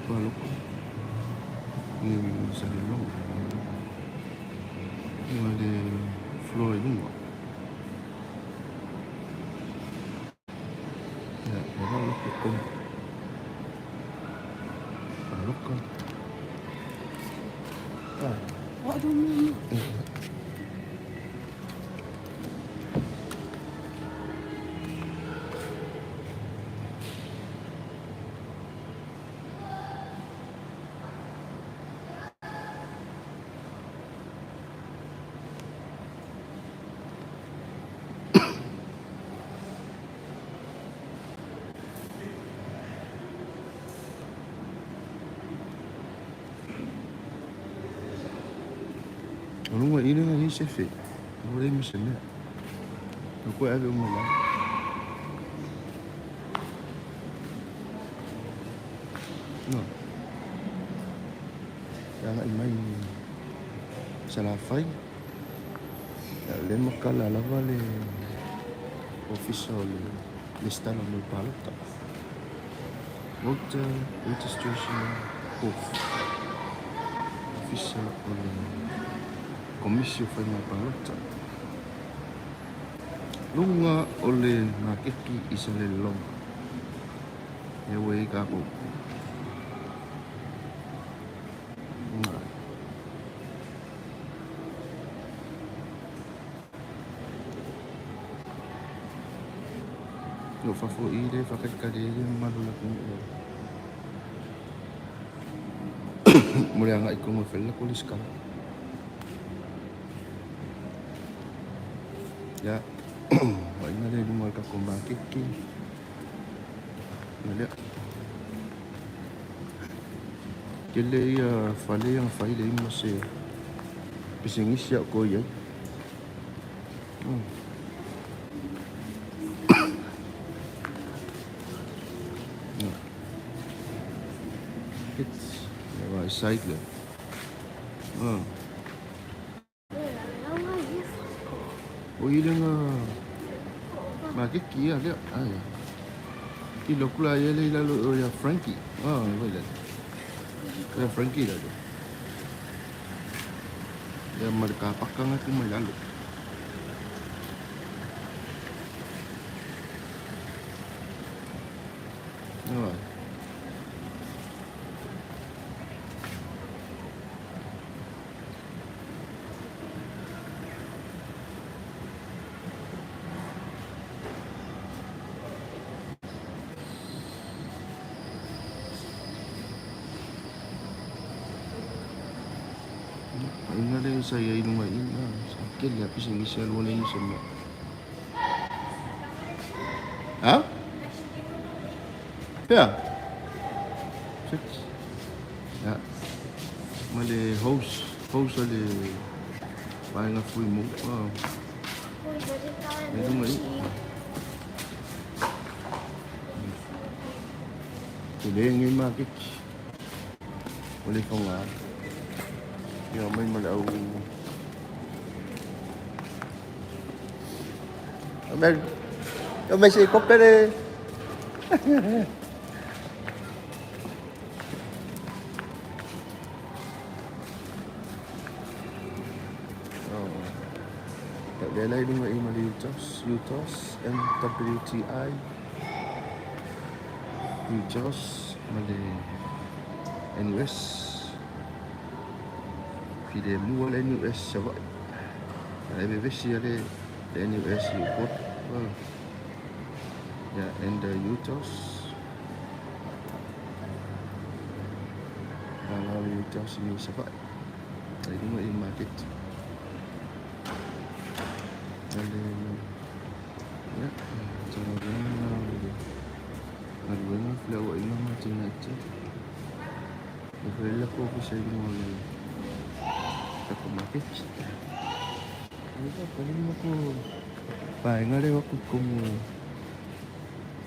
palota i Salelologa. Ma le floor i luga. Ia, e la loko tonu. Palota. Ah. O luga i le i sefe. O le ma se mea. O koe ave uma la. No. Ia ngai mai Salafai. Ia le makala lava le ofisa o le lesitala mo le palota. Voter registration off. Ofisa o le Komisi o Faiga Palota. Luga o le makeki i Salelologa. E ua i kākou. O fafo i le whakatikari e le malu la kungu. Mo le anga i kongo whela ko le skala. Ya, wa inga le lunga ka ko makeke. Ia lea. Tele ia fale ia fai le ma se pisinisi au ko iai. It's right side le. O i lenga makeki ia lea. Ai. I lo kula ia le lalo o ia Frankie. Ah, vai le. Ia Frankie la. Ia marka pakanga ku mai lalo. Ah. Ina le sa ia i lunga i na sa kele a pise ngisi alua le ngisi mea. Ha? Pea? Six. Ya. Ma le host, host a le vaega fui mo. Ah. E lunga i. Te le ngai maketi. O le whanga. Ia mai ma le au. Ame, ame se kopere. Lea lai lunga i ma le UTOS, UTOS, MWTI, UTOS ma le NUS. Filemu le NUS Savaii. Le vevesi le NUS i Upolu. Yeah, and the UTOS. Lala le UTOS i Savaii. Ai lunga i market. Ale, yeah, tanga le galuega felauaiga ma atinae. E fai le lako ofisa i luga o le lako maketi. Ai ka pali mo ko vaega lea o atu i totonu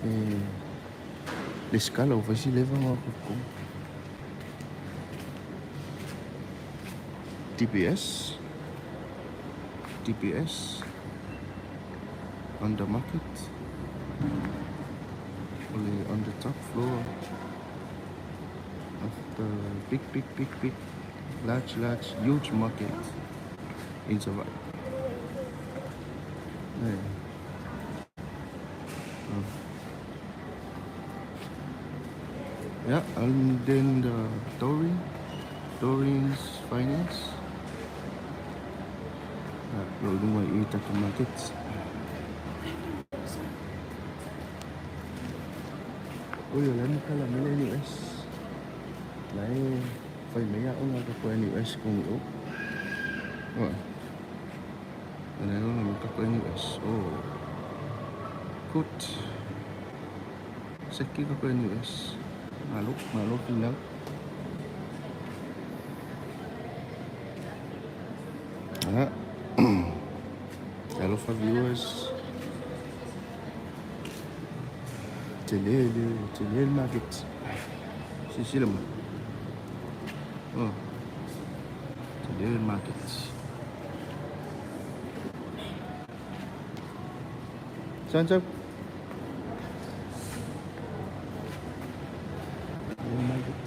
e le sikala ua fai si leva ona o atu i totonu. DBS DBS on the market o le on the top floor. the big, big, big, big, large, large, huge market in Savaii. Yeah. Yeah, and then the Doreen's Finance. Lo lunga i tatou market. Oi, o le makala mai le NUS. Lai fai mai aoga ka ko NUS ko o. Oh. Ana no ka ko NUS. Oh. Good. Seki ka ko NUS. Malo, malo final. Ah. Alofa viewers. Tele le tele le market. Silasila mai. Oh. Tele le market. San. Tele market.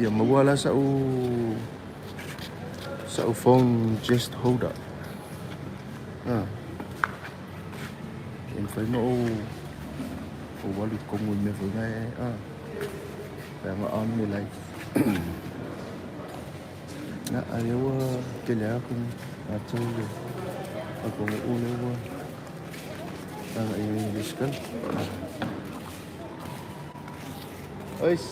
Fia maua la sa'u phone just hold up. Ah. E mafai ona ou alu i totonu i mea foi na e ah. Pe aga on le live. Na a lea ua tele lava matou le tatou nuu lea ua agai i le resitala. Ois.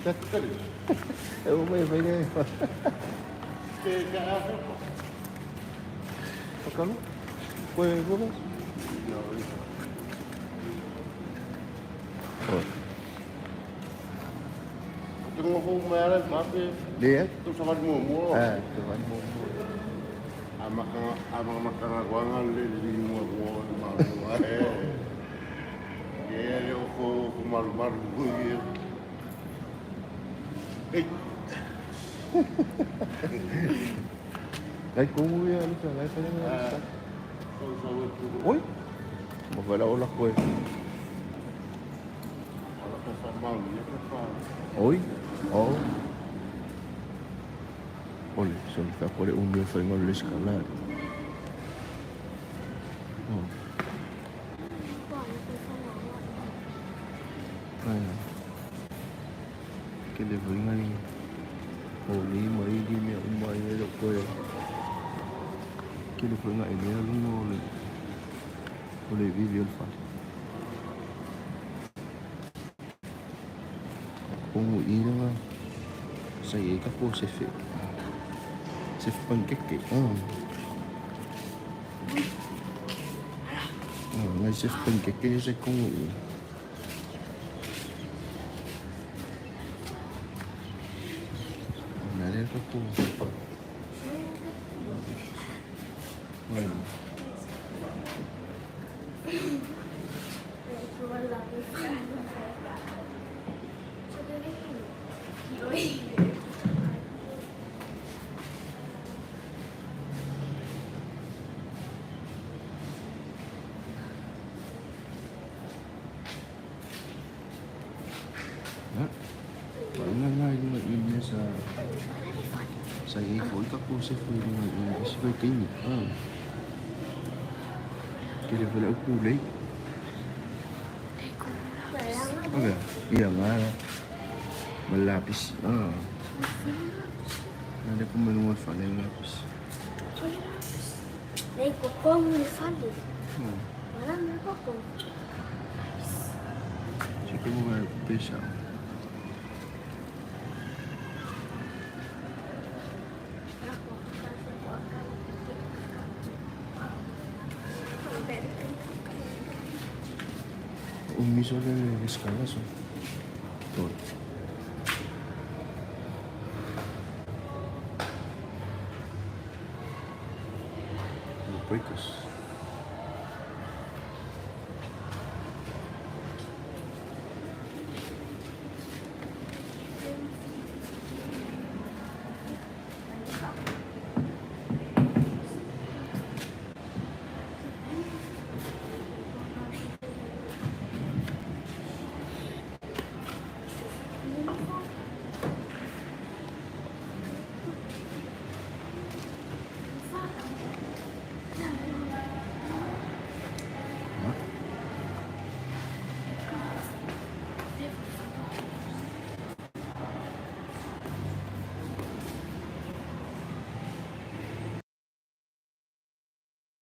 E uma mai fai nei. Pakalu? Koe koe? Oh. Te ngofo mai ala mape Le tu sa mo mo. Ah, te vai mo mo. Ama makanga wanga le le mo mo ma mo. E le o ko ko maru maru ye. Ei. Lai kongu ia le lai fai Ah. So so tu. Oi. Mo vai la ola koe. Ala ka fa mau ye ka fa. Oi. Oh. Ole, so le fa kore umi o fai ngol le skala. Oh. Ai. Ke le vai ngai. O ni mai di me uma i le koe. Ke le vai ngai le lunga o le vivi o le fale. Kongu i nga sa i ka po se fe. Se fe pancake. Oh. Oh, ngai se fe pancake se kongu i. Oh, nare ka po. Bueno. Ha? Wala nga yung mga sa sa i foi ka po se foi nga i se foi kini. Ah. Ke le vela ku le. Okay. Iya nga. Malapis. Ah. Nade ko manungan fa le lapis. Lei ko kongu le fale. Oh. Wala me ko kongu. Se ko mo pesa. Umi sole le escala so. Todo. Breakers.